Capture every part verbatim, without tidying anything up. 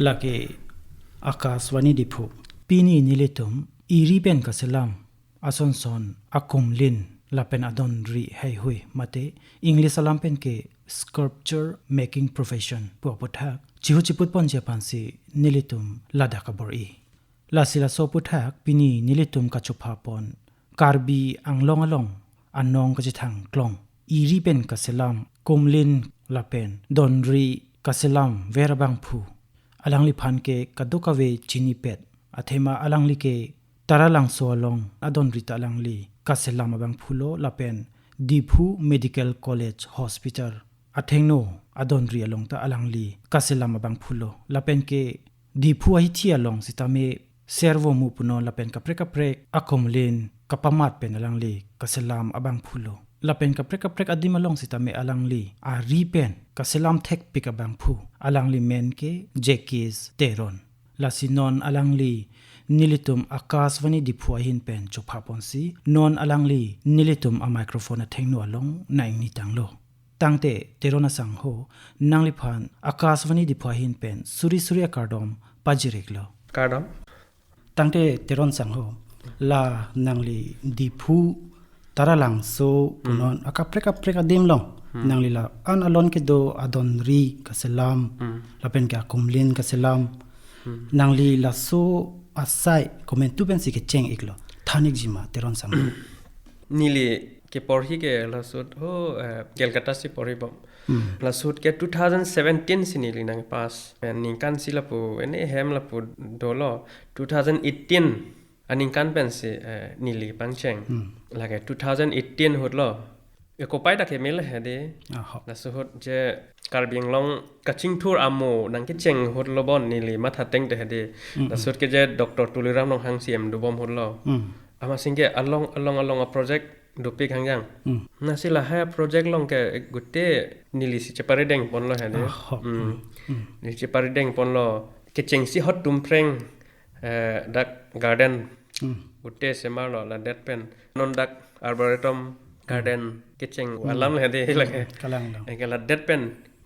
Lake Akashvani Diphu. Pini nelitum iri pen kaselam asonson akumlin lapen adonri heihui mate English alam pen ke sculpture making profession pu aputhak chihu chiput ponji aphansi nelitum ladak abor-i. Lasi laso aputhak pini nelitum kachopha pon Karbi Anglong along anong kachethang klong iri pen kaselam kumlin lapen donri kaselam ver abangphu alangliphan ke kadokave chinipet athema alangli ke Taralangso along adonri ta alangli kaselam abangphu lo lapen Diphu Medical College Hospital athengno adonri along ta alangli kaselam abangphu lo lapen ke Diphu ahithi along sitame servo mu punon lapen kaprek kaprek akumlin kapamat pen alangli kaselam abangphu lo lapen kaprek kaprek adim along sitame alangli ari pen kaselam thekpik abangphu alangli men ke Jekis Teron. Lasi non alangli nelitum Akashvani Diphu ahin pen chopha ponsi non alangli nelitum a microphone athengno along nang-ingni tanglo. Tangte Teron asangho, nangliphan Akashvani Diphu ahin pen suri suri akardom pajir-iklo. Kardom. Tangte Teron sangho, la nangli Diphu Taralangso punon akaprek kaprek adim along nangli la-an alon kedo adonri kaselam lapen ke akumlin kaselam nangli laso asai komantu pensi kecheng-iklo, than-ikji ma Teron sangho? Neli keporhi ke laso ahut ho, eh, Kolkata si porhi bom. Laso ahut ke two thousand seventeen si neli nang pass. Eh, ningkan si lapu, ene hem lapu dolo. Two thousand eighteen aningkan pensi, eh, neli pangcheng. Lake two thousand eighteen ahut lo. Ekopai ta kemele hedi. Ahok. Laso ahut je Karbi Anglong kachingthur amo nangkecheng ahut lo bon neli matha tengte hedi. Laso ahut ke je Doctor Tuliram Ronghang C M dobom ahut lo. Amatsi ke along along along a project dopik hangjang. Lasi lahai a project along ke gute neli si cheparideng ponlo hedi. Ahok. Neli cheparideng ponlo kechengsi ahut tum phreng, eh, dak garden gute semarlo ladet pen non dak arboretum garden kecheng alam hedi lake. Kalang dong. Anke ladet pen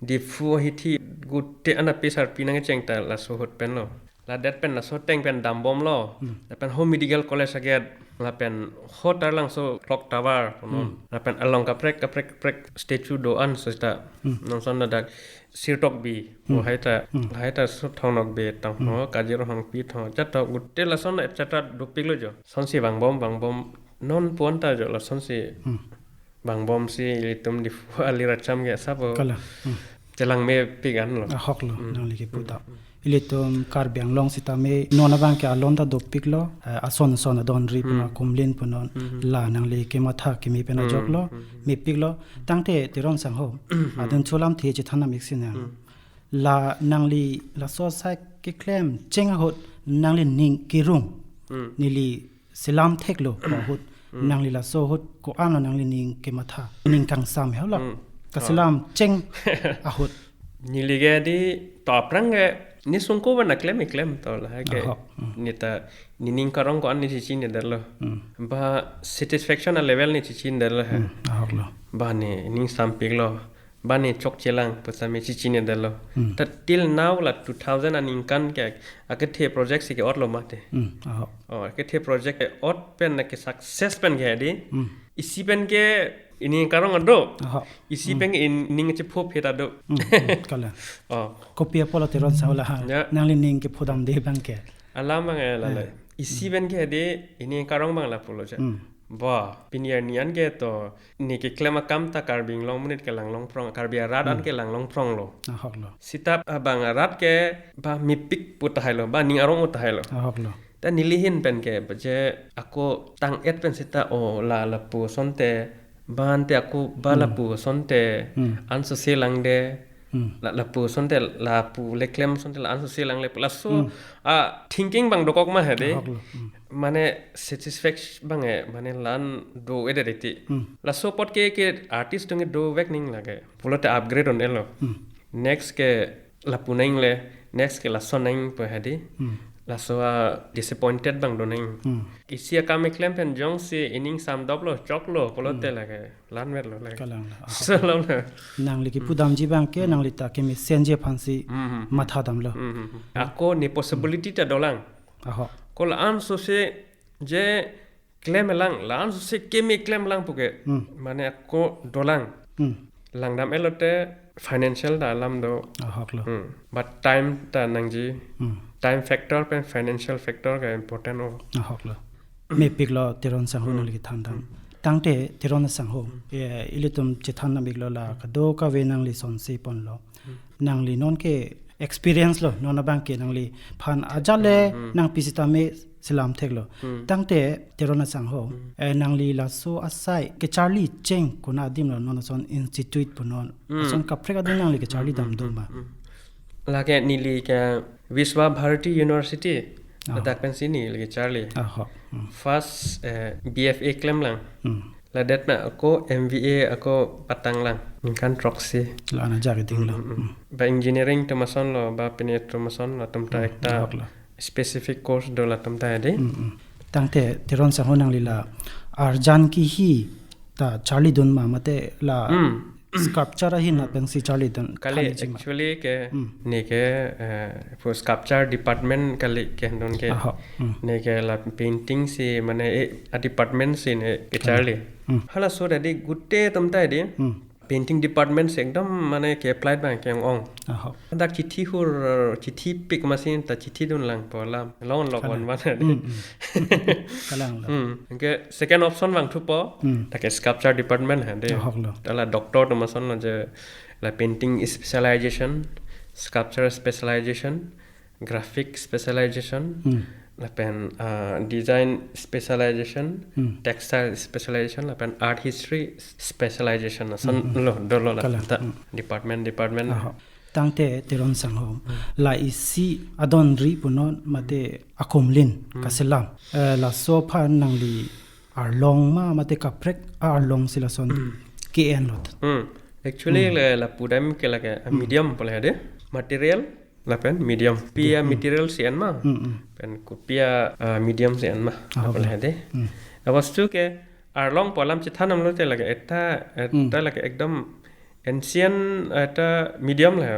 Diphu ahithi gute anapi sarpi nangkecheng ta laso ahut pen lo. Ladet pen laso ateng pen dambomlo. Lapen ho medical college aget lapen ho Taralangso clock tower punon. Lapen along kaprek kaprek kaprek statue do-an seta. Non son ladak Sirtokbi, o hai ta, hai ta so Thong Nokbe tang ho, Kajir Hongpi tang ho, jat tang gute lason et cetera dopiklo jo. Sonsi vangbom vangbom non puan ta jo lasonsi vangbomsi ilitum Diphu alir acham ke sabo. Kalang. Chelang mepik anlo. Ahok lo, nangli kepu ta. Ilitum Karbi Anglong sitame non abang ke alon ta dopiklo, eh, ason son adonri punon, akumlin punon, la nangli kematha keme pen ajoklo, mepiklo. Tangte Teron sangho, adun cholamthe chethan nam-ik sinang. La nangli laso asai keklem cheng ahut nangli ning kerung, neli selam theklo ahut, nangli laso ahut ko-an lo nangli ning kematha, ning kangsam helo. Kaselam cheng ahut. Neli ke di to aphrang ke ne sungko ba naklem iklem to lahai ke. Ahok. Ne ta ne ning karong ko-an ne chechinedetlo. Ba satisfaction a level ne chechinedetlo he. Ahok lo. Ba ne ning sampiklo. Ba ne chokchelang pusitame chechinedetlo. Ta till now la two thousand aningkan ke akethe project si ke-otlo mate. Ahok. Oh, akethe project ke-ot pen na ke success pen ke di. Isi pen ke ining karong ado. Ahok. Isi pen ke in-, ining chepho phet ado. Kalang. Oh. Kopi apotlo Teron sangho la ha. Ya. Nangli ning kephodamde abang ke. Alam abang e lalai. Isi pen ke di ining karong abang lapulo cha. Ba, pini arni an ke to ne keklem akam ta Karbi Anglong monit kelang longphrong, Karbi arat an kelang longphronglo. Ahok lo. Seta abang arat ke ba mepik pu tahailo, ba ning arong pu tahailo. Ahok lo. Ta neli ahin pen ke ba je ako tang-et pen seta o la lapu asonte, ba ante ako ba lapu asonte, anso selangde, la, lapu asonte, lapu le klem asonte la anso selangle pu laso a thinking abang dokok ma hedi. Ahok lo. Mane satisfaction abang e, mane la-an do-edet iti. Laso apot ke, ke artist atum ke dovek ning lake. Pulote upgrade un-elo. Next ke lapu nangle, next ke lason nang pu hedi. Laso a disappointed abang do nang. Hmm. Isi akam keklem pen jongsi ining samdoplo, choklo, pulote Hmm. lake, lanverlo lake. Kalang la. Ah. So, lo lo. Nangli kipu damji abang ke, Hmm. nangli ta kemesenji aphansi Hmm, hmm, hmm. matha damlo. Hmm, hmm, hmm. Ako ne possibility ta dolang. Aho. Ko la-an sose je klem lang, la-an sose keme klem lang puke. Hmm. Mane ako dolang. Hmm. Langdam-etlo te financial ta alam do. Ahok lo. Hmm. But time ta nangji. Hmm. Time factor pen financial factor ke important o. Ahok lo. Mepiklo Teron sangho Hmm. nangli kethan dam. Hmm. Tangte Teron sangho. Hmm. Eh, ilitum chethan dam-iklo la kadokave nangli sonse ponlo. Hmm. Nangli non ke experience lo, non abang ke nangliphan ajat le Hmm, hmm. nangpi sitame selam theklo. Hmm. Tangte Teron sangho, Hmm. eh, nangli laso asai kecharli cheng konat adim lo, non ason institute punon. Hmm. Ason kaprek adim nangli kecharli Hmm, dam hmm, do hmm, ma. hmm. Lake neli ke Vishwa Bharati University, Ah. ladak pensi neli kecharli. Aho. Hmm. First, eh, B F A klem lang. Hmm. Ladet na ako M V A ako patang lang. Ningkan throksi. La-an ajak ding lo. Hmm, hmm, hmm. Hmm. Ba engineering atum ason lo, ba pine atum ason lo, atum ta Hmm, ekta ahok lo. specific course do latum ta dei. Hmm, hmm. Tangte Teron sangho nangli la arjan kihi ta charli dun ma mate la Hmm. sculpture ahin Hmm. apengsi charli dun Kali thanji ma. actually ke Hmm. ne ke, eh, pu sculpture department kali ke don ke. Aho. Hmm. Ne ke la painting si mane e a department si ne kecharli. Hmm. Halaso ta dei gute atum ta dei. Hmm. Painting department si ekdom mane ke applied abang ke ong. Aho. Dak chithi hur, chithi pik masi ta chithi dun lang po alam. Long lok Kalang. wan wan. Hmm, hmm. Kalang lo. Hmm. Ke second option vangthupo. Hmm. Ta ke sculpture department ha dei. Ahok lo. Ta la doctor atum ason lo je la painting specialization, sculpture specialization, graphic specialization, Hmm. lapen, ah, design specialization, Hmm. textile specialization, lapen art history specialization. Ason Hmm, hmm. lo, dolo la Kalang. ta Hmm. department, department. Aho. Tangte Teron sangho. Hmm. La isi adonri punon mate akumlin Hmm. kaselam. Eh, laso aphan nangli arlong ma mate kaprek arlong si lason Hmm. ke-en lot. Hmm. Actually, Hmm. le la pudam ke lake, ah, Hmm. medium pule dei. Material lapen medium. Pia Hmm. material si en ma. Hmm, hmm. Pen kopia, ah, medium si en ma. Ah, pule okay. dei. Hmm. Abostu ke arlong pu alam chethan damlo te lake ekta, Hmm. ekta lake ekdom ancient ekta medium la.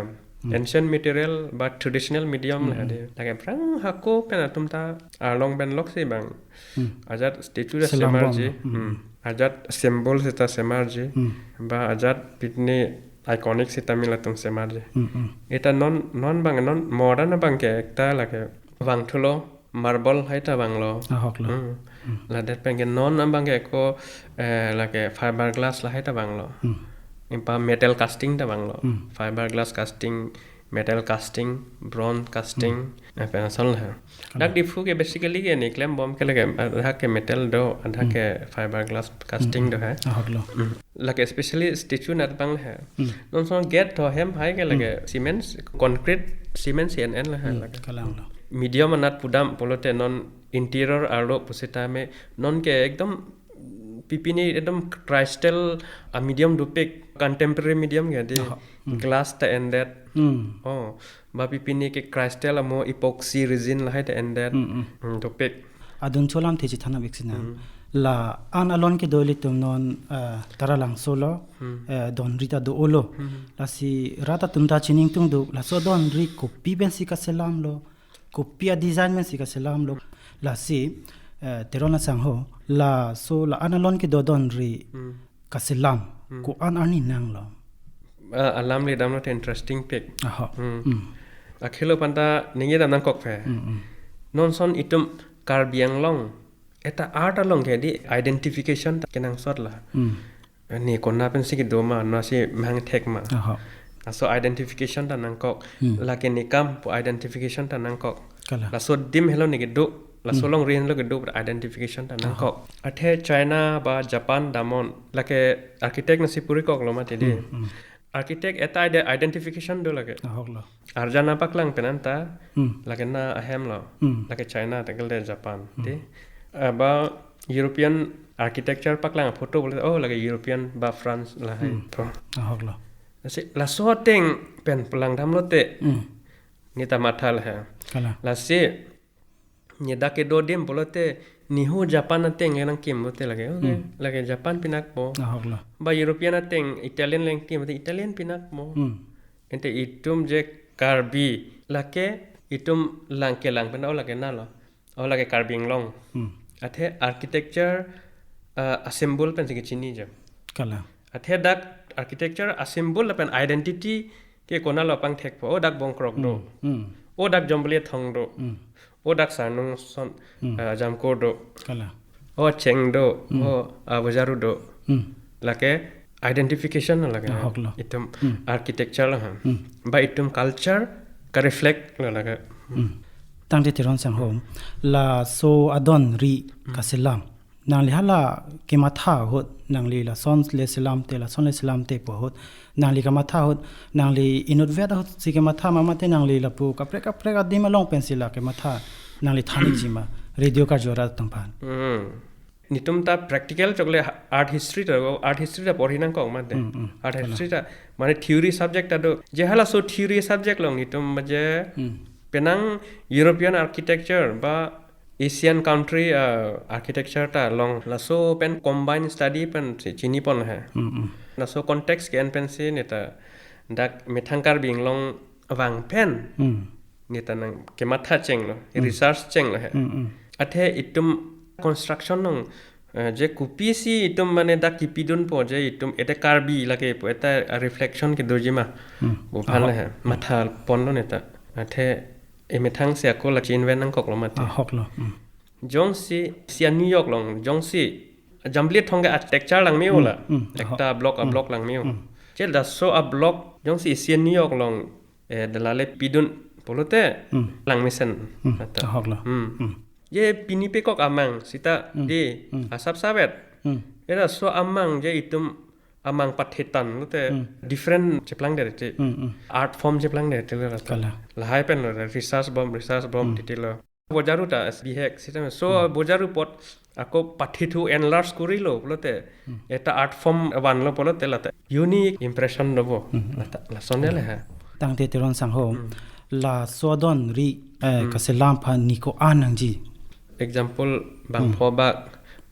Hmm. Ancient material ba traditional medium Hmm, la hmm. dei. Lake aphrang hako pen atum ta arlong pen lok si abang. Hmm. Ajat statue ta Selam semarji. bom. Hmm. Hmm. Ajat symbol seta semarji. Hmm. Ba ajat pitni iconic seta mila atum semarji. Hmm, hmm. Eta non, non abang, non modern abang ke ekta lake vangthulo, marble hai ta vanglo. Ahok lo. Hmm. Hmm. Ladet pen ke non abang ke ako, eh, lake fiberglass lahai ta vanglo. Hmm. Ipa metal casting ta vanglo. Hmm. Fiberglass casting, metal casting, bronze casting, Hmm. eh, pen ason lo. Kalang. Dak Diphu ke basically ke ne klem bom ke lake, ah, adha ke metal do, adha Hmm. ke fiberglass casting Hmm. do hai. Ahok lo. Hmm. Lake especially statue anat abang le hai. Hmm. Non ason gate tho hem hai ke lake Hmm. cement, concrete, cement si en en le hai Hmm. lake. Kalang lo. Medium anat pudam pulote non interior arlo pusitame non ke ekdom pipini ekdom crystal a medium dopik, contemporary medium ke dei. Aha. Hmm. Glass ta endet. Hmm. Oh, ba pipini ke crystal amo epoxy resin lahai ta endet. Hmm, hmm. Hmm, dopik. Adun cholam the chethan dam-ik sina. Hmm. La-an alon kedo ilitum non, eh, Taralangso lo, Hmm. eh, donri ta do-olo. Hmm. Lasi rat atum ta chiningtungduk, laso donri kopi pensi kaselam lo, kopi adesign pensi kaselam lo. Lasi, eh, Teron asangho, laso la-an alon kedo donri Hmm. kaselam, Hmm. ko-an arni nanglo. Ah, alam le damlo te interesting pik. Aha. Hmm. Hmm. Akhilo aphan ta ningje dam nangkok phe. Hmm, hmm. Non ason itum Karbi Anglong, eta art along ke dei identification ta kenangsot la. Hmm. Ne konat pensi kedo ma, non si mangthek ma. Aha. Laso identification ta nangkok. Hmm. Lake ne kam pu identification ta nangkok. Kalang. Laso adim helo ne kedo, laso Hmm. alongri helo kedo pu identification ta Aha. nangkok. Athe China ba Japan damnon, lake architect nangsi puri koklo mati dei. Hmm, hmm. Architect eta ide-, identification do lake. Ahok lo. Arjan apaklang pen anta, Hmm. lake na ahem lo. Hmm. Lake China, ta kelte Japan. Hmm. Dei. Ah, ba European architecture paklang photo pulote, oh, lake European ba France lahai Hmm. pho. Ahok lo. Lasi, laso ateng pen palang damlo te. Hmm. Ne ta matha le hai. Kalang. Lasi, Nyedak kedo adim pulote, nehu Japan ateng le nangkim pulote lake. Okay, hmm, lake Japan pinakpo. Ahoklo. Ba European ateng Italian le nangkim pulote Italian pinakpo. Hmm. Ente itum je Karbi lake itum lang kelang pen o lake nalo. O lake Karbi Anglong. Hmm. Athe architecture, uh, asymbol pen si kechini jo. Kalang. Athe dak architecture asymbol lapen identity ke konalo pangthekpo. O dak Bongkrok do. Hmm. Hmm. O dak Jomblethong do. Hmm. O dak Sarnung son, hmm, uh, Jamko do. Kalang. O Cheng do. Hmm. O, uh, Bojaru do. Hmm. Lake identification lake. Ahoklo. Itum, hmm, architecture lo ha. Hmm. Ba itum culture ka reflect lo lake. Hmm. Tangte Teron sangho. Laso adon ri, hmm, kaselam. Nangli hala kematha ahut, nangli lason le selamte, lason le selamte pu ahut, nangli kematha ahut, nangli inutvet ahut si kematha ma mate nangli lapu kaprek kaprek adim along pensi la kematha nangli than-ikji ma, radio karju arat atum aphan. Hmm. Netum ta practical chokle art history ta, art history ta porhi nangkok mate. Hmm, hmm. Art, kalang, history ta, mane theory subject ta do. Je halaso theory subject along netum maje, hmm, penang European architecture ba Asian country, uh, architecture ta along laso pen combined study pen si chinipon he. Hmm, hmm. Laso context ke-en pensi neta dak methang Karbi Anglong vang pen, hmm, neta nang kematha chenglo, hmm, research chenglo he. Hmm, hmm. Athe itum construction along, eh, je kopisi itum mane dak kipidunpo je itum ete Karbi lake pu eta reflection kedoji ma. Hmm. Bo aphan, ahok, le he. Hmm. Matha ponlo neta. Athe emethang si ako la chinven nangkoklo mate. Ahoklo. Hmm. Jongsi, isi a-New York along, jongsi Jomblethong ke architecture langme-o la. Hmm, hmm, ahok. Ekta block a, hmm, block langme-o. Hmm. Je laso a-block, jongsi isi a-New York along, eh, dalale pidun pulote, hmm, langmesen. Hmm, ata, ahoklo. Hmm. Hmm. Je pini pekok amang sita, hmm, de, hmm, asap savet. Hmm. Laso amang je itum amang pathetan lote, hmm, different cheplangdet te. Hmm, hmm. Art form cheplangdet te lo rata. Kalang. Lahai pen lo, research bom, research bom, hmm, titi lo. Bojaru ta bihek sita. So, hmm, Bojaru apot ako pathethu enlarge korilo pulote, hmm, eta art form vanlo pulote lata unique impression dopo. Hmm, hmm. Lata, lason le ha. Tangte Teron sangho. Hmm. Laso adon ri, eh, hmm, kaselam aphan ne ko-an nangji. Example, bang, hmm, pho bak,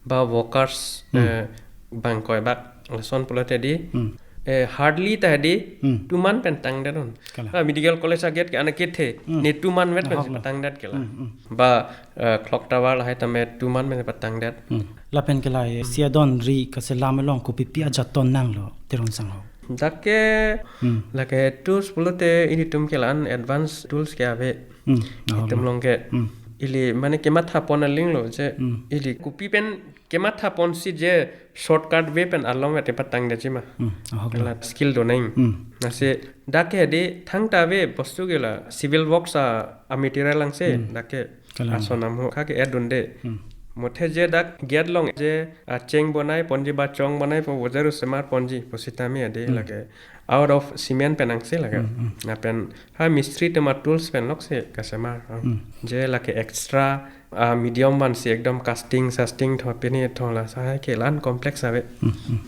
ba workers, hmm, eh, bang koi bak, lason pulote di, hmm, eh, hardly ta di, hmm, tuman pen tangdet on. Kalang. Ah, medical college a-gate ke ana kethe, hmm, ne tuman vet pen, ahoklo, tangdet ke la. Hmm, hmm. Ba, eh, clock tower lahai tame tuman pen patangdet. Hmm. Lapen ke la, eh, isi adon ri kaselam along kopipi ajaton nanglo, Teron sangho? Dak ke, hmm, lake tools pulote ilitum ke la-an advanced tools ke ave. Hmm, ahoklo. Itum along ke. Hmm. Ili mane kematha pon aling lo je. Hmm. Ili kopi pen kematha ponsi je shortcut way pen along ate patangdetji ma. Hmm, ahoklo. La skill do nang. Hmm. Lasi dak ke di thangta ave bostu ke la civil works a, a-material angse, hmm, dak ke. Kalang. Ason amho kha ke-et dunde. Hmm. Mothe je dak gate along je, ah, cheng bonai ponji ba chong bonaipo, Bojaru semar ponji pu sitame ade, hmm, lake out of cement pen angse lake. Hmm, hmm. Lapen ha mistri atum a-tools pen lok si kasemar. Hmm. Je lake extra, ah, medium vansi ekdom casting sasting tho pini tho la sa ke la-an complex ave. Hmm, hmm.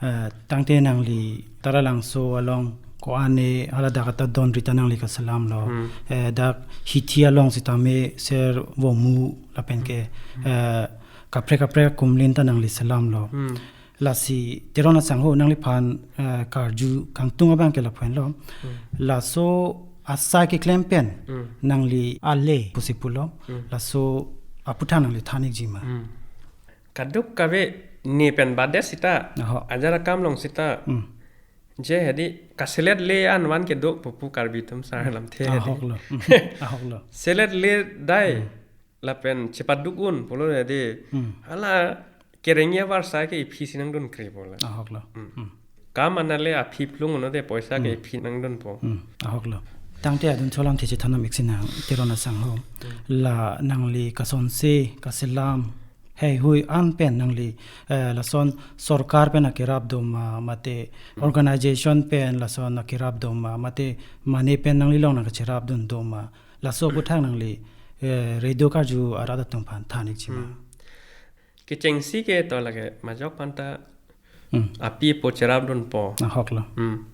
Eh, tangte nangli Taralangso along ko-an ne hala dak ta adon ri ta nangli kaselamlo. Hmm. Eh, dak Hithi along sitame Ser Vomu lapen ke, hmm, eh, kaprek kaprek akumlin ta nangli selamlo. Hmm. Lasi Teron asangho nangliphan, eh, karju kangtung abang ke lapu henlo. Hmm. Laso asai keklem pen, hmm, nangli ale pusi pulo. Hmm. Laso aputhak nangli than-ikji ma? Hmm. Kadokave ne pen badet sita. Aho. Ajat akam along sita. Hmm. Je hedi kaselet le an van kedo pupu Karbi atum sar lamthe hedi. Ahoklo. Hmm. Ahoklo. Selet le dai. Hmm. Lapen chepaduk un pulo hedi. Hmm. Hala kerengya varsa ke iphi si nangdunkre pulo. Ahoklo. Hmm. Hmm. Kam anale aphi plung uno de poisa ke, hmm, iphi nangdunpo. Hmm. Ahoklo. Tangte adun cholang theche thanam iksinang Teron asangho. Hmm. La nangli kasonse kaselam heihui an pen nangli, eh, lason sorkar pen akerap doma, mate, hmm, organization pen lason akerap doma, mate mane pen nangli along nangkacherapdun doma. Laso aputhak nangli, eh, radio karju arat atum aphan than-ikji ma? Hmm. Kechengsi ke to lake majok panta, hmm, api apo cherapdunpo. Ahoklo. Hmm.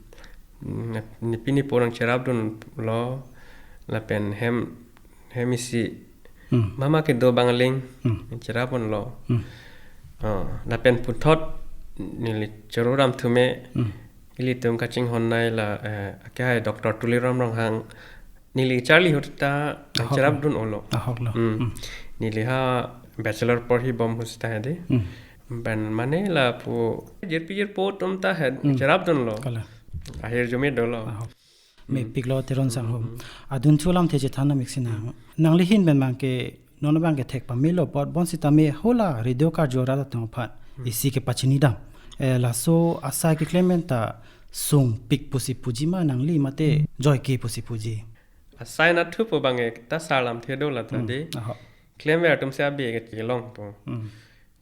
Ne, nepi nepo nangcherapdunlo lapen hem, hem isi Hmm. Mama kedo abang aling, hmm, cherap ponlo. Hmm. Oh, lapen puthot neli choro ram thume, hmm, ilitum kachinghon nei la, eh, akehai Doctor Tuliram Ronghang. Neli charli ahut ta, ahok, cherap lo, dun olo. Ahok lo. Hmm. Hmm. Neli ha bachelor porhi bom ahut ta hedi. Hmm. Pen mane lapu jirpi jirpo atum ta he, hmm, cherap dunlo. Kalang. Ahirjume dolo. Ahok. Hmm. Mepiklo Teron Sanghom. Hmm. Adun thu alamthe chethan nang mik sinang. Nangli ahin pen abang ke, non abang ke thek pamelo apot bonsitame hala radio karjo rat atum aphan, hmm, isi kepachini dam. Eh, laso asai keklem pen ta sungpik pusi puji ma nangli mate, hmm, joike pusi puji? Asai nathu pu abang ke ta sar alamthe do la ta, hmm, de. Ahok. Klemver atum si abi ke chelongpo. Hmm.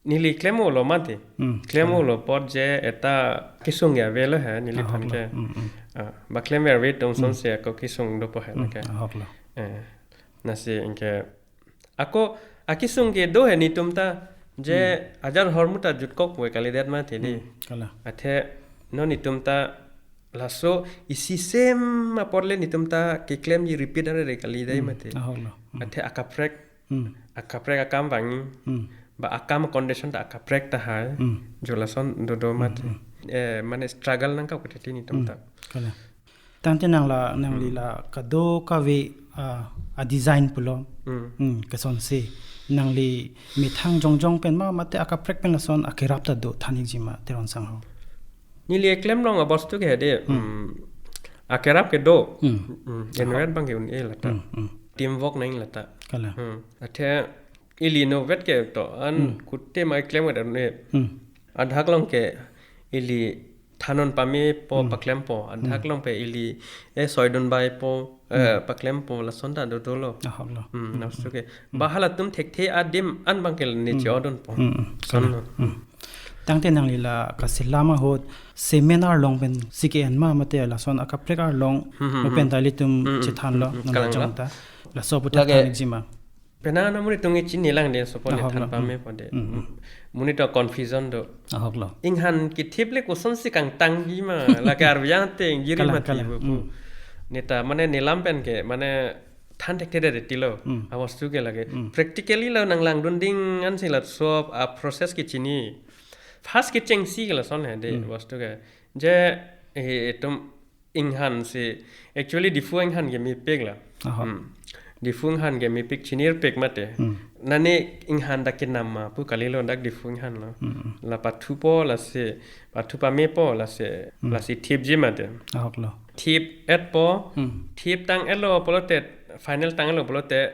Neli klem olo mate. Hmm. Klem, hmm, olo apot je eta kesung ke avelo he neliphan, ahok lo, ke. Hmm, hmm. Ah, ba klemver ave atum, hmm, asonsi ako kesung dopo he, hmm, lake. Ahok lo. Eh, lasi anke ako akesung ke do he netum ta je, hmm, ajar ahormu ta jutkok pu kalidet mate di. Hmm, kalang. Athe non netum ta laso isi same apot le netum ta keklemji repeat are re kali dei, hmm, mate. Ahok lo. Hmm. Athe akaprek, hmm, akaprek akam vangji. Hmm. Ba akam condition ta akaprek tahai. Hmm. Jo lason dodo, hmm, mate. Hmm. Eh, mane struggle nangkok kete netum, hmm, ta. Kalang. Tangte nang la, nangli, hmm, la kadokave, ah, a design pulo. Hmm. Hmm, kesonsi. Nangli methang jongjong pen ma mate akaprek pen lason akerap ta do than-ikji ma Teron Sanghom? Neli eklem along abostu ke hedi, hmm, hmm, akerap ke do. Hmm. Hmm, inutvet abang ke un-e lata. Hmm, hmm. Teamwork nang lata. Kalang. Hmm. Athe ili inutvet ke to an, hmm, kute ma eklem ke un-e. Hmm. Adhak along ke ili thandun pamepo, hmm, paklempo. Adhak, hmm, along pen ili e soidun baipo, eh, hmm, paklempo, lason ta dodolo. Ahok lo. Hmm, hmm, laso ke. Hmm. Ba halatum thekthe adim an abang ke ne, hmm, che-odunpo. Hmm, hmm. Lason, kalang, lo. Hmm. Tangte nangli la kaselam ahut seminar along pensi ke-en ma mate lason akaprek arlong, hmm, hmm, mo pen, hmm, ta ilitum, hmm, hmm, chethanlo, hmm, hmm, nang kalang, chong lo ta. Laso aputhak, lake, than-ikji ma? Penang amonit atum ke chinilang de, sopo, ahok lo, ne than, hmm, pamepo de. Hmm, hmm. Monit ta confusion do. Ahok lo. Inghan kethip le kosonsi kangtangji ma, lake arvi ateng jiri, kalang, mati, kalang, bu, bu. Hmm. Neta mane nelam pen ke, mane than thekthedet tilo. Hmm. Abostu ke lake. Hmm. Practically lo nanglangdun ding ansi laso a process ke chini. First kechengsi ke lason he de, hmm, abostu ke. Je, eh, etum inghan si, actually Diphu inghan ke mepik la. Aha. Hmm. Diphu inghan ke mepik, chinirpik mate. Hmm. Nane inghan dak kenam ma pu kalilo, dak Diphu inghan lo. Hmm. La pathupo lasi, pathu pamepo lasi, hmm, lasi thipji mate. Ahok lo. Thip-etpo, hmm, thip tang-etlo pulote, final tang-etlo pulote,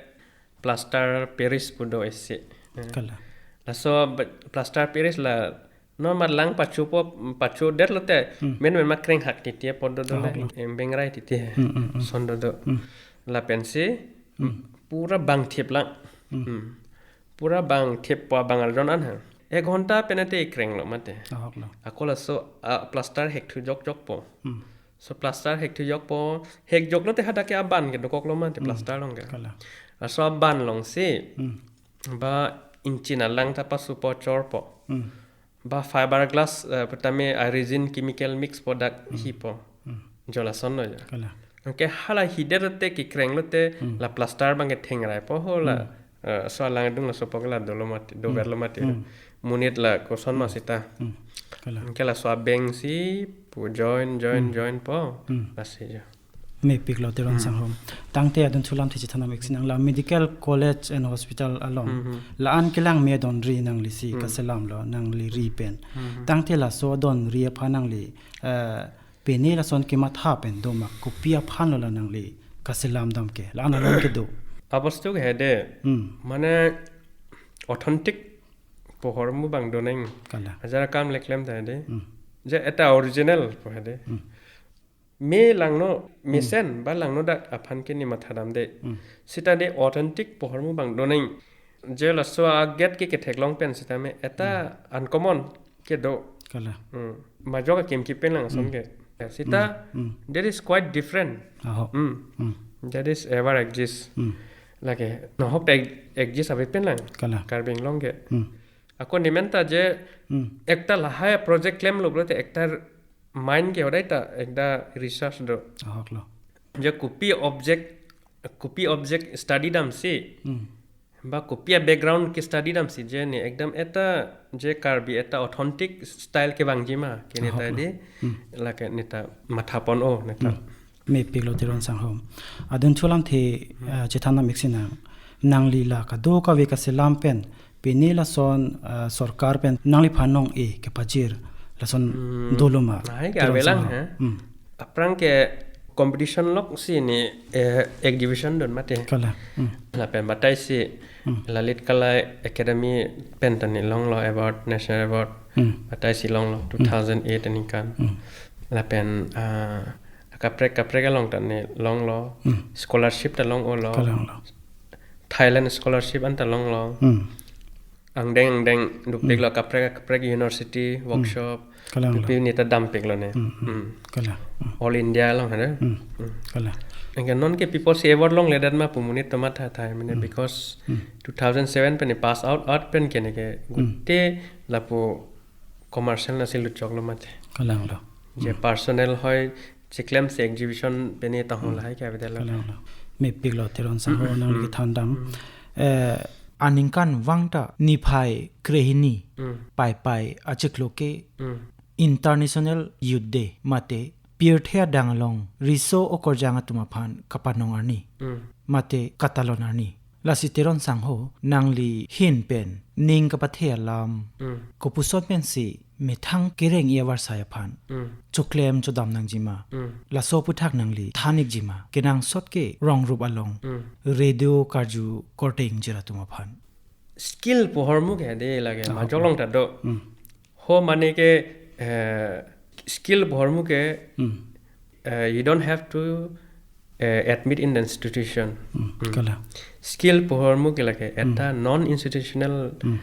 plaster Paris pu do isi. Eh. Kalang. Laso ba-, plaster Paris la non mat lang pachupo, pachudet lote, hmm, men men ma kreng hak titi apot dodo le, ahok lo, em bengrai titi. Hmm, hmm, hmm. Lason dodo. Hmm. Lapensi, hmm, pura bang thip lang. Hmm. Hmm. Pura bang thippo abang arjon an ha. Ek ghonta pen ate krenglo mate. Ahok lo. Ako laso, ah, plaster hekthu jokjokpo. Hmm. So plaster hekthu jokpo, hekjok lote hadak ke aban ke dokoklo mate, hmm, plaster along ke. Kalang. Laso aban alongsi, hmm, ba ingchin alang ta pasupo, chorpo. Hmm. Ba fiberglass, eh, putame a resin chemical mixpo dak, hmm, hipo. Hmm. Jo lason lo ya. Kalang. Anke hala hidet lote kekreng lote, hmm, la plaster abang ke thengraipo ho la. Hmm. Eh, so alang adung laso apo ke la dolo mati, dover, hmm, lo mati. Hmm. Monit la koson ma, hmm, sita. Hmm. Kalang. Anke laso abeng si pu join, join, hmm, joinpo. Hmm. Lasi jo. Mepiklo Teron, hmm, Sanghom. Tangte adun thu alamthe chethan nang mik sinang, la Medical College and Hospital along. Hmm, hmm. La-an kelang me adonri nanglisi, hmm, kaselamlo, nangli ri pen. Hmm, hmm. Tangte laso adonri aphan nangli, eh, pine lason kematha pen do ma, kopi aphan lo la nangli kaselam dam ke, la-an along kedo? Abostu ke hedi, hmm, mane authentic pu ahormu abang do nang. Kalang. Ajar akam le klem ta hedi. Hmm. Je eta original pu hedi. Hmm. Me langno, hmm, mesen ba langno dak aphan ke ne matha damde. Hmm. Sita de authentic pu ahormu abang do nang. Je laso aget ke ketheklong pen sitame eta, hmm, uncommon kedo. Kalang. Hmm. Majok akim kipen lang ason, hmm, ke. Ya, sita, hmm, hmm, that is quite different. Aho. Hmm. Hmm. That is ever exist. Hmm. Lake, nohok ta ex-, exist ave pen lang. Kalang. Karbi Anglong ke. Hmm. Ako nemen ta je, hmm, ekta lahai project klemlo pulote ekta mind ke hodai ta ekta research do. Ahok lo. Je kopi object, kopi object study damsi. Hmm. Ba kopi a-background ke study damsi je ne ekdam eta je Karbi eta authentic style kevangji ma ke neta Ahok lo. di Hmm. lake neta mathapon o neta. Hmm. Mepiklo Teron Sangho. Adun chulam the uh, chethan nam iksinang. Nangli la kadokave kaselam pen pini lason uh, sorkar pen nangliphan nong-e kepajir lason Hmm. dolo ma. Nahai ke Teron avelang Sangho. he. Hmm. Aphrang ke competition lok si ne eh, exhibition dun mate. Kalang. Hmm. Lapen batai si Hmm. Lalit Kala Academy pen ta ne longlo award, national award. Hmm. Batai si longlo two thousand eight aningkan. Hmm. Lapen ah, kaprek kaprek along ta ne longlo. Hmm. Scholarship ta long-olo. Kalanglo. Thailand scholarship an ta longlo. Hmm. Angdeng angdeng dupik lo kaprek kaprek university workshop. Kalanglo. Pipi neta dampiklo ne. Hmm, hmm. Hmm. Kalang. Hmm. All India along hana. Hmm. Hmm. Kalang. Anke non ke people si award longledet ma pu monit to matha thai mane Hmm. because Hmm. two thousand seven pen pass out out pen ke ne ke Hmm. gute lapu commercial nasi luchoklo mate. Kalanglo. Je Hmm. personal hoi chiklem si exhibition pen tahong Hmm. lahai ke avedetlo. Kalanglo. Mepiklo Teron Sangho Hmm. nangli Hmm. kethan dam. Hmm. Eh, aningkan vang ta niphai krehini Hmm. Paipai achiklo ke Hmm. International Youth Day mate pirthe adang along riso okorjang atum aphan kapanong arni Hmm. mate katalon arni. Lasi Teron Sangho nangli hin pen ning kapathe alam Hmm. kopuson pensi methang kereng-i avarsai aphan Hmm. choklem chodam nangjima. Hmm. Laso aphuthak nangli than-ikjima. Kenangsot ke rong rup along Hmm. radio karju korte ingjir atum aphan. Skill pu ahormu ke de lage Ah, majok okay. long ta do. Hmm. Ho mane ke eh, skill pu ahormu ke Hmm. eh, you don't have to eh, admit in the institution. Hmm. Hmm. Kalang. Skill pu ahormu ke lake Hmm. eta non institutional Hmm.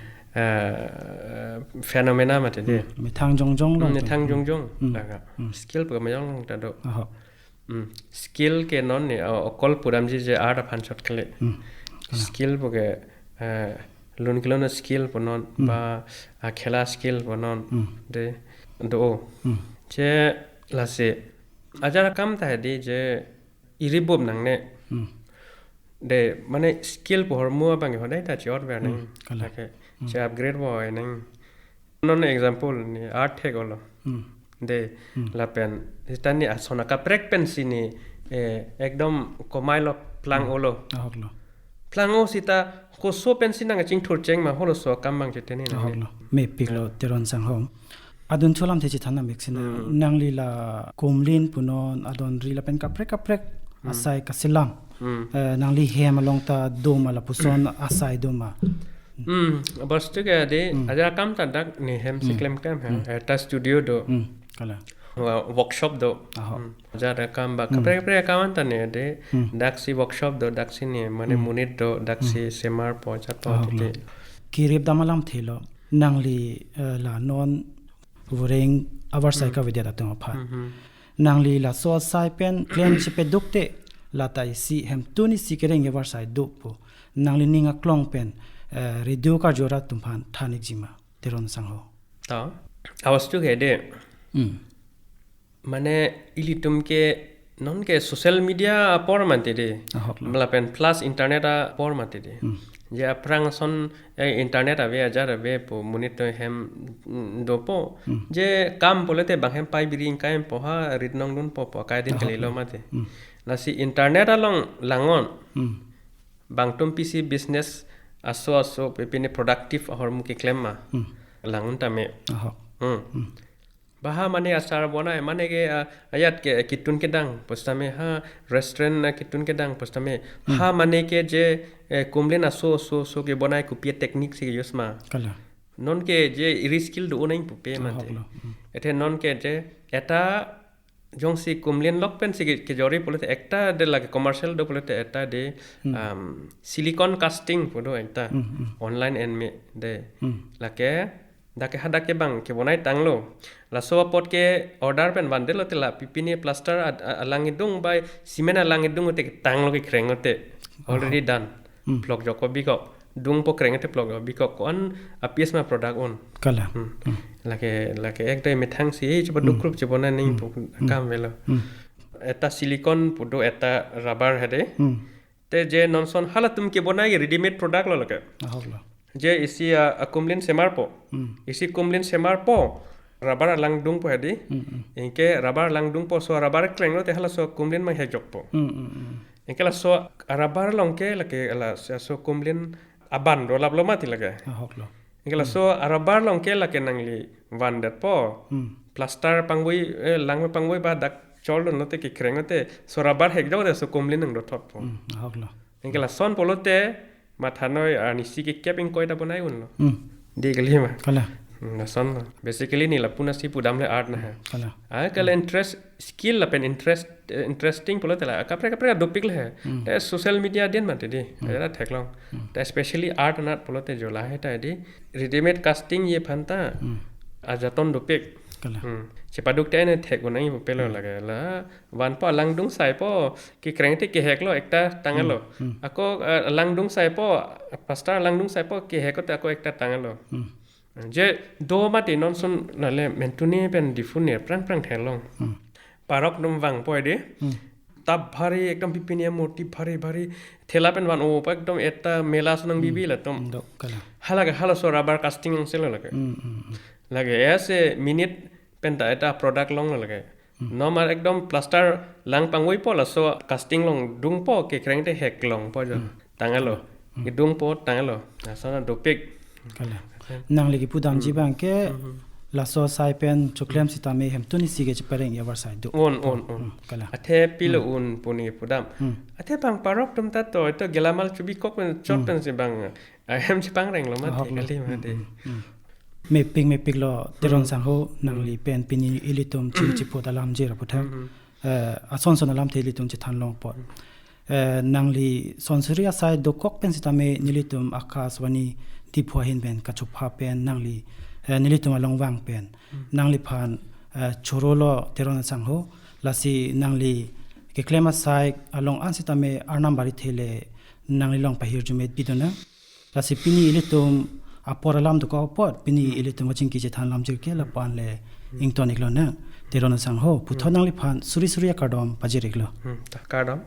eh, phenomena mate de. Hmm. Methang jongjong long Hmm, pen. methang Hmm. jongjong Hmm. laga. Hmm. Skill pu majok long ta do. Ahok. Hmm. Skill ke non ne o- okol pudamji je art aphan chot kali. Hmm. Kalang. Skill pu ke eh, lun kelun skill pu non Hmm. ba akhela skill pu non Hmm. de do. Hmm. Je lasi ajar akam ta hedi je iri bom nangne. Hmm. De mane skill pu ahormu abang hodai ta chi-ot ver nang. Hmm. Kalang. Lake Hmm. chi-upgrade vo nang. Non example ne art thek-olo. Hmm. De Hmm. lapen sita ne ason akaprek pensi ne eh, ekdom komai lo plang Hmm. olo. Ahok lo. Plang o sita koso pensi nang chingthur cheng ma holo so kam bang chete ne nang. Ahok lo. Mepiklo Teron Sangho. Adun chulam the chethan nam iksinang. Hmm. Nangli la kumlin punon adon ri lapen kaprek kaprek Hmm. asai kaselam. Hmm. Eh, nangli hem along ta doma lapuson asai doma. Hmm, bostu ke de Hmm. ajar akam ta dak ne hem si Hmm. klem klem ha. Hmm. Eta studio do. Hmm. Kalang. Wa- workshop do. Ahok. Hmm. Ajar akam ba Hmm. kaprek kaprek akam ta ne de Hmm. dak si workshop do dak si ne mane Hmm. monit do dak si Hmm. semar po chat po Ahok lo. titi. Kirip dam alamthe lo nangli eh, la non vureng avarsai Hmm. kavedet atum aphan. Hmm, hmm. Nangli laso asai pen klem chepeduk te lata isi hemtun isi kereng-i avarsai do pu. Nangli ning aklong pen eh, radio karju rat atum aphan than-ikjima Teron Sangho. Ta. Awas tu ke de. Hmm. Mane ilitum ke non ke social media apor mati de. Ahok lo. Lapen plus internet apor mati de. Hmm. Je aphrang ason eh, internet ave ajar ave pu monit to hem mm, dopo. Hmm. Je kam pulote bang hem pai biri ingkai po ha rit nong dunpo po kai din Ahok kali lo lo. mati. Hmm. Lasi internet along langon. Hmm. Bangtum pisi business aso aso pipine productive ahormu keklem ma. Hmm. Langun tame. Ahok. Hmm. Hmm. Baha mane achar bonai mane ke ah, ayat ke kitun kedang postame ha restaurant ah, kitun kedang postame Hmm. ha mane ke je eh, kumlin aso aso aso ke bonai kopi technique si use ma. Kalang. Non ke je iri skill do unang pupe Ahok mate. lo. Hmm. Ete non ke je eta jongsi kumlin lok pensi ke- kejori pulote ekta de lake commercial do pulote eta de Hmm. um, silicone casting pu do ekta Hmm, hmm. online enme de. Hmm. Lake dak ke hadak ke bang kebonai tanglo. Laso apot ke order pen van de lo te la pipine plaster ad- a- alang idung bai cement alang idung te tanglo kekreng te already Aha. done. Hmm. Phlok joko bikok. Dungpo kreng te phlok joko bikok ko-an apiece ma product un. Kalang. Hmm. Hmm. Lake lake ek dai methang si eh, coba Hmm. dukrup coba na ning Hmm. pu Hmm. kam velo. Hmm. Eta silicone pu do eta rubber hade. Hmm. Te je non ason halatum kebonai readymade product lo lake. Ahok lo. Je isi a, akumlin semarpo. Hmm. Isi kumlin semarpo. Rubber alang dungpo hedi. Hmm, hmm. Anke rubber alang dungpo, laso rubber klenglo te halaso akumlin manghekjokpo. Hmm, hmm, hmm. Anke laso rubber along ke lake laso akumlin aban do laplo mati lake. Ahok lo. Anke laso rubber along ke lake nangli vandetpo. Hmm. Plaster pangvoi, eh, lang pangvoi ba dak chol dunlo te kekreng te. Laso rubber hekjok te laso akumlin nangdothotpo. Hmm, ahok lo. Anke lason pulote mathanoi arnisi kekep ingkoi ta bonai unlo. Hmm. Di kali ma. Kalang. Hmm, lason lo. Basically neli lapu-an si pudam le art na he. Kalang. Ah, kala interest, skill lapen interest, eh, interesting pulote la. Kaprek kaprek dopik le he. Hmm. Te social media din mati di. Hmm. Era theklong. Hmm. Te especially art anat pulote jo lahai ta di. Readymade casting-ji aphan ta. Hmm. Ajaton dopik. Kalang. Hmm. Chepaduk te ne thek unang ipu pelo lake la. Vanpo alang dungsaipo, kekreng te keheklo ekta tanglo. Hmm, hmm. Ako, eh, alang dungsaipo, plaster alang dungsaipo kehek te ako ekta tanglo. Hmm. Je do mati non ason lale Mentuni pen Diphu ne prang prang theklong. Hmm. Parok atum vangpo hedi. Hmm. Tap bhari, ekdom pipini amurti bhari bhari. Thela pen van-opo ekdom ekta mela ason nangbibi latum. Hmm, do, kalang. Halake halaso rubber casting angse lo lake. Hmm, hmm, hmm. Lake ese minute pen ta ekta product longlo lake. Hmm. Nomar ekdom plaster lang pangvoipo laso casting along dungpo kekreng te heklongpo jo. Hmm. Tanglo. Hmm. Kedungpo tanglo. Lason dopik. Kalang. Nangli kepudamji abang ke laso asai pen choklem sitame hemtun isi ke chepareng ya varsai do. Un, un, un. Hmm, kalang. Athe pilo un pu neli pudam. Hmm. Athe bang parok atum ta to, to gelamal chobikok pen chot pen si bang ahem chepangrenglo mati kali mati. Hmm, hmm, hmm. Mepik mepik lo Teron sangho nangli pen pini ilitum chingchipot alamjir aphuthak. Hmm, hmm. Eh, ason son alamthe ilitum chethan longpo. Eh, nangli son suri asai dokok pen sitame nelitum Akashvani Diphu ahin pen kachopha pen nangli, eh, nelitum along vang pen. Hmm. Nangliphan, eh, chorolo Teron sangho, lasi nangli keklem asai along an sitame arnam barithe le nangli along pahirjume pidunang. Lasi pini ilitum apor alam dokok apot, pini ilitum kachingki chethan alamjir ke lapu-an le ington iklonang. Teron sangho, puthot nangliphan suri suri akardom pajir iklo. Hmm, ta kardom.